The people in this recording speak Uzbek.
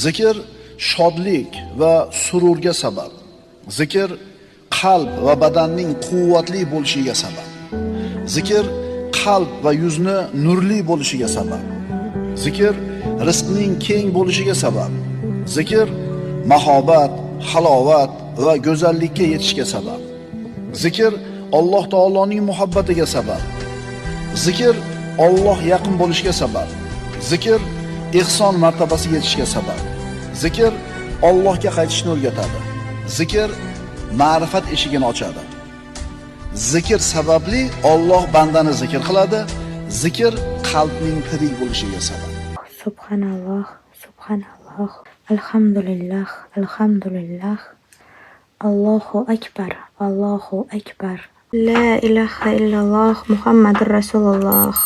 Zikr shodlik va sururga sabab. Zikr qalb va badanning quvvatli bo'lishiga sabab. Zikr qalb va yuzni nurli bo'lishiga sabab. Zikr rizqning keng bo'lishiga sabab. Zikr mahobat, halovat va go'zallikka yetishga sabab. Zikr Alloh taoloning muhabbatiga sabab. Zikr Alloh yaqin bo'lishga sabab. Zikr ihson martabasiga yetishga sabab. Zikr Allohga qaytishni o'rgatadi. Zikr ma'rifat eshigini ochadi. Zikr sababli Alloh bandani zikr qiladi. Zikr qalbning tirik bo'lishiga sabab. Subhanalloh, subhanalloh, alhamdulillah, alhamdulillah, Allohu akbar, Allohu akbar. La ilaha illalloh, Muhammadur Rasululloh.